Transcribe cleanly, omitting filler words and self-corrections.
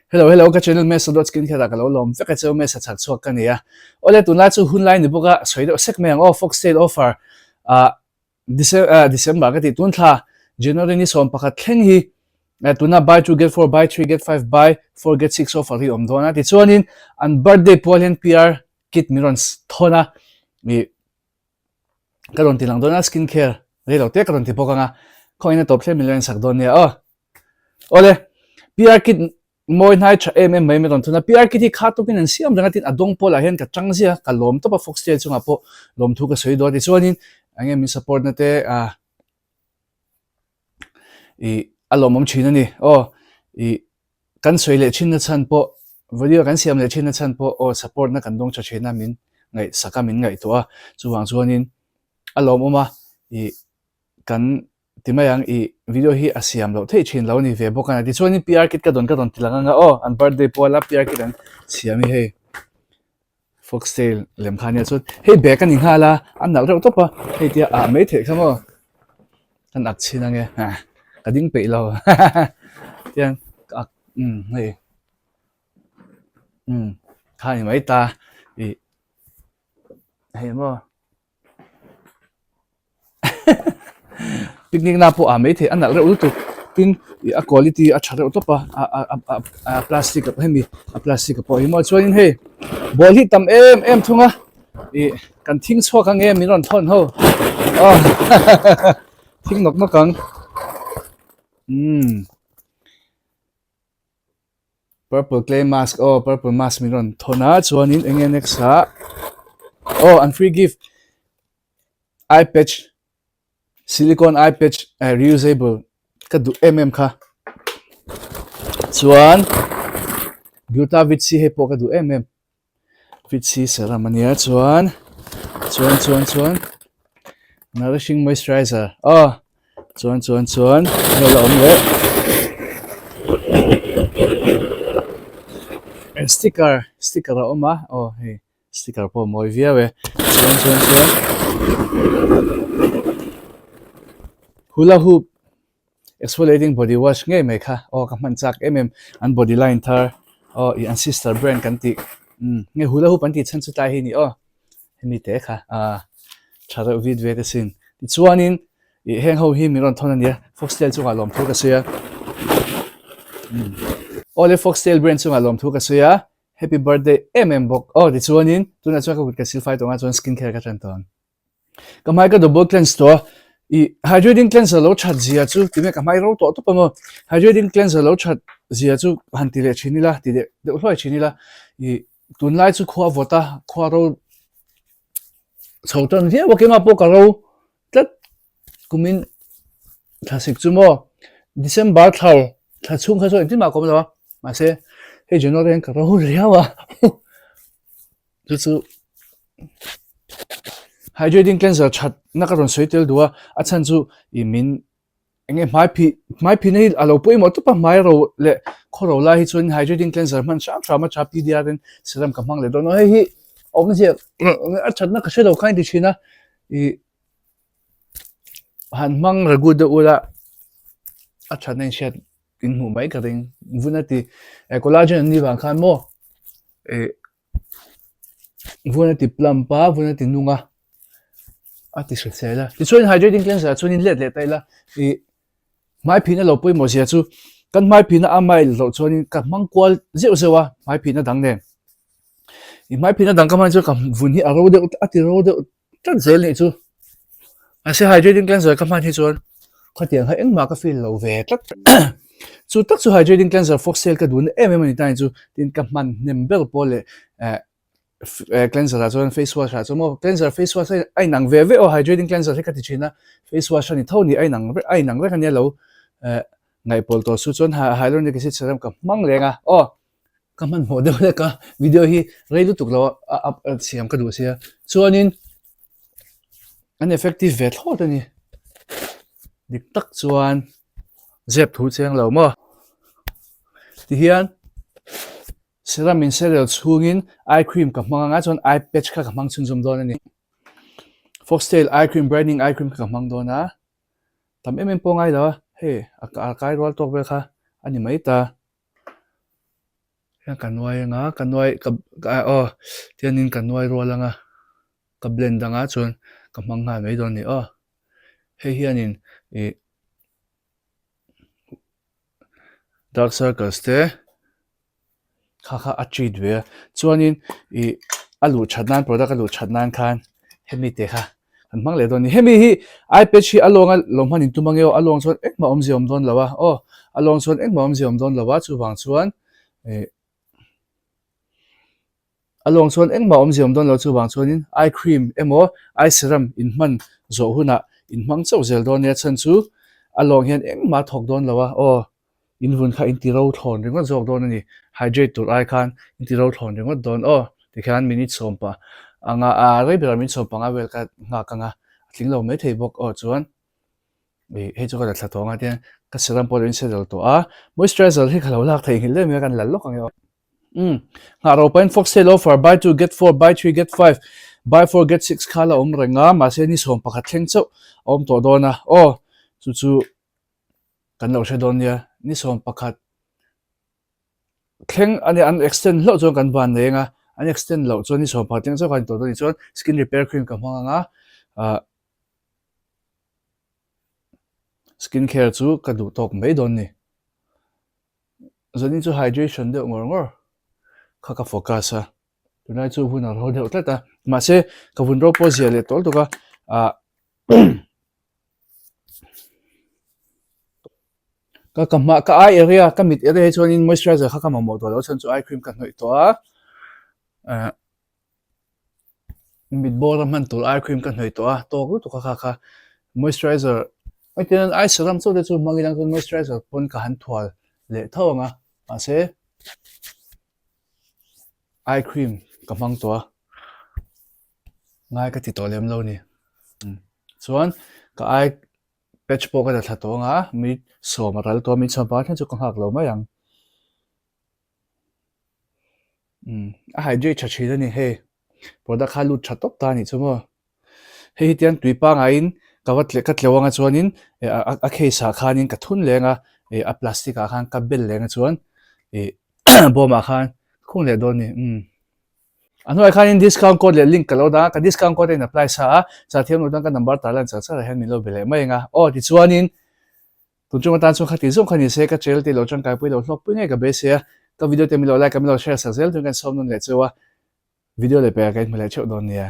Hello hello ka channel Mesa dot skin care ah ka lo lawm vek a cheu Mesa chhak chhuak ka ni a. Awle tunlai chu hunlai ni bawk a sawi deuh sek mai ang aw Foxtail offer ah December ka tih tun thla January ni 11 thleng hi tuna buy 2 get 4 buy 3 get 5 buy 4 get 6 offer hi awm dawn a. Tichuanin an birthday pual hian PR kit min rawn thawn a i ka rawn ti lang dawn a skin care rei lo te ka rawn ti bawk anga khaw in a tawp thleng min lo en sak dawn nia aw. Awle PR kit mawi hnai tha em em mai min rawn thun a PR kit hi kha tawkin an siam reng a tin a dawng pawlah hian ka tang zia ka lawm tawp a Foxtail chungah pawh lawmthu ka sawi dawn tichuanin eng nge min support na te ah ih a lawmawm thin a ni aw ih kan sawi leh thin na chhan pawh video kan siam leh thin na chhan pawh aw support na kan dawng tha thin a min ngaihsak a min ngaihtuah a chuvang chuanin a lawmawm a ih kan Ti mai ang, i video hi a siam loh theih thin lo a ni ve bawk a ni. Tichuanin PR kit ka dawn ka rawn ti lang anga aw, an birthday puala PR kit an siam hi hei foxtail lem kha ania chuan hei bag a ni nghal a, a nalh reuh tawp a, hei tia ah mai theih kha maw kan ak chhin ange ka ding peih lo tiang ka ak umm hei umm kha ni mai ta ih hei maw. Picnic na pawh a mai thei a nalh reuh lutuk tin ih a quality a tha reuh tawp a a a a a plastic ah hemi a plastic ah pawh hi maw chuanin hei ball hi tam em em thung a ih kan thing chhuak ang em min rawn thawn ho aw thing nawk nawk ang umm. Purple clay mask aw purple mask min rawn thawn a chuanin eng nge next ah aw an free gift eye patch silicone eye patch eh reusable ka duh em em kha chuan gluta vit c hei pawh ka duh em em. Fit si serum a nia chuan chuan chuan chuan nourishing moisturizer aw chuan chuan chuan hei la awm leh sticker sticker a awm a aw hei sticker pawh a mawi viau e chuan chuan chuan hula hoop. Exfoliating body wash ngei mai kha aw ka hman chak em em an body line thar aw ih an sister brand kan tih umm nge hula hoop an tih chhan chu tlai hi a ni aw hemi te kha ah tha reuh vit ve te sin tichuanin ih heng ho hi min rawn thawn a nia foxtail chungah lawmthu ka sawi a umm awle foxtail brand chungah lawmthu ka sawi a happy birthday em em bawk aw tichuanin tunah chuan ka kut ka silfai tawh ang a chuan skin care ka tan tawh ang. Ka hmai ka double cleanse tawh a, ih hydrating cleanser lo that zia chu tinge ka hmai ro tawh tawp ang aw, hydrating cleanser lo that zia chu han ti leh thin ila ti leh deuh hluai thin ila ih tunlai chu khua vawt a khua ro chho tan viau a keimah pawh ka ro tlat kumin thlasik chu maw December thla thla chhung kha chuan engtin mah ka awm lo a mahse hei January hian ka ro riau a. Chu chu hydrating cleanser that na ka rawn sawi tel duh a, a chhan chu ih min eng nge hmai phih hmai phihna hi a lo pawimawh tawp a hmai ro leh khaw ro lai hi chuan hydrating cleanser hman hram hram a tha PDR ten serum ka hmang leh dawn a hei hi awmzia a thatna ka hre lo kha a inti thin a ih han hmang regu deuh ula a thatna inhriat in hmuh mai ka ring vun a ti collagen an nih vang khan maw ih. Vun a ti plump a, vun a ti nung a, a ti hrisel a. Tichuan hydrating cleanser ah chuanin let leh ta ila ih hmai phihna lo pawimawh zia chu kan hmai phihna a mile loh chuanin ka hmang kual zeuh zeuh a hmai phihna dang nen. Ih hmai phihna dang ka hman chuan ka vun hi a ro deuh a ti ro deuh tlat zel nih chu. Mahse hydrating cleanser ka hman hi chuan khatiang kha engmah ka feel lo ve tlat. Chu tak chu hydrating cleanser foxtail ka duhna em em a ni ta ni chu tin ka hman hnem ber pawh leh eh cleanser ah chuan face wash ah chuan maw cleanser face wash a inang ve ve aw hydrating cleanser hi ka ti thin a face wash a ni tho a ni a inang a inang vek a nia lo eh ngaihpawlh tawh su chuan hyaluronic acid serum ka hmang reng a aw. Ka hmanhmawh deuh hlek a, video hi rei lutuk lo a up siam ka duh sia. Chuanin an effective ve thlawt a ni. Dik tak chuan zep thu cheng lo maw. Tihian serum in serel chhungin eye cream ka hmang anga chuan eye patch kha ka hmang chhunzawm dawn a ni. Foxtail eye cream brightening eye cream kha ka hmang dawn a. Tam em em pawh ngai lo a, hei a kai rual tawk vel kha a ni mai ta. Hian ka nuai anga ka nuai ka aw tianin ka nuai rual anga ka blend anga chuan ka hmang nghal mai dawn a ni aw. Hei hianin ih dark circles te kha kha a treat ve a chuanin ih a luh that nan product a luh that nan khan hemi te kha kan hmang leh dawn a ni. Hemi hi eye patch hi a lawnga lo hman in tum ange aw a lawng chuan engmah awmzia awm dawn lo a aw a lawng chuan engmah awmzia awm dawn lo a chuvang chuan ih A lawng chuan engmah awmzia awm dawn lo chuvang chuanin eye cream emaw eye serum in hman zawh hunah in hmang chauh zel dawn nia chhan chu a lawng hian engmah a thawk dawn lo a aw in vun kha in ti ro thlawn ringawt zawk dawn a ni hydrate tur ai khan in ti ro thlawn ringawt dawn aw tikhian minute sawm pah anga a rei berah minute sawm panga vel ka nghak anga a tling lo maithei bawk aw chuan Ih hei chu ka la thla tawh ang a tiang ka serum pawh lo in settle tawh a moisturizer hi ka lo lak thei nghilh em em a kan la lawk ang e aw. Umm nghah ro pahin foxtail offer buy two get four buy three get five buy four get six kha la awm reng a mahse ni 11 thleng chauh a awm tawh dawn a aw chu chu kan lo hre dawn nia ni 11 thleng a nia an extend hlauh chuan kan van nei ang a an extend loh chuan ni 11 thleng chauh kha a ni tawh dawn a ni chuan skin repair cream ka hmang ang a ah. Skin care chu ka duh tawk mai dawn ni. Zanin chu hydration deuh ngawr ngawr kha ka focus a. Tunlai chu hun a ro deuh tlat a. Mahse ka vun ro pawh zia leh tawl tuk a. Ah ka ka hma ka eye area ka mit area hi chuanin moisturizer kha ka mamawh tawh lo chhan chu eye cream ka hnawih tawh a. Ah Mit bawr a hman tur eye cream ka hnawih tawh a tawk lutuk a kha kha moisturizer engtin eye serum chauh te chu hmang ila chuan moisturizer pawn ka han thual leh tho ang a mahse eye cream ka hmang tawh a ngai ka ti tawh lem lo a ni chuan ka eye patch pawh ka la thla tawh ang a mit sawm a ral tawh a mit sawm panga thleng chu ka nghak lo mai ang. Umm a hydrate tha thin a ni hei product kha lut tha tawp ta a nih chu maw hei hi tiang tui pangaiin ka va tle ka tleu anga chuanin eh a case ah khanin ka thun leng a eh a plastic ah khan ka bel leng a chuan ih bawm ah khan ka khung leh dawn a ni umm a hnuaiah khanin discount code leh link ka lo dah a ka discount code a in apply sa a chah thiam loh chuan ka number tar lan char char ah hian min lo be leh mai ang a aw tichuanin. Tun chung atan chuan khati zawng kha ni se ka channel te lo tangkaipui lo hlawkpui ngei ka beisei a, ka video te min lo like a min lo share sak zel turin kan sawm nawn leh cheu a, video leh pekah ka inhmu leh theuh dawn nia.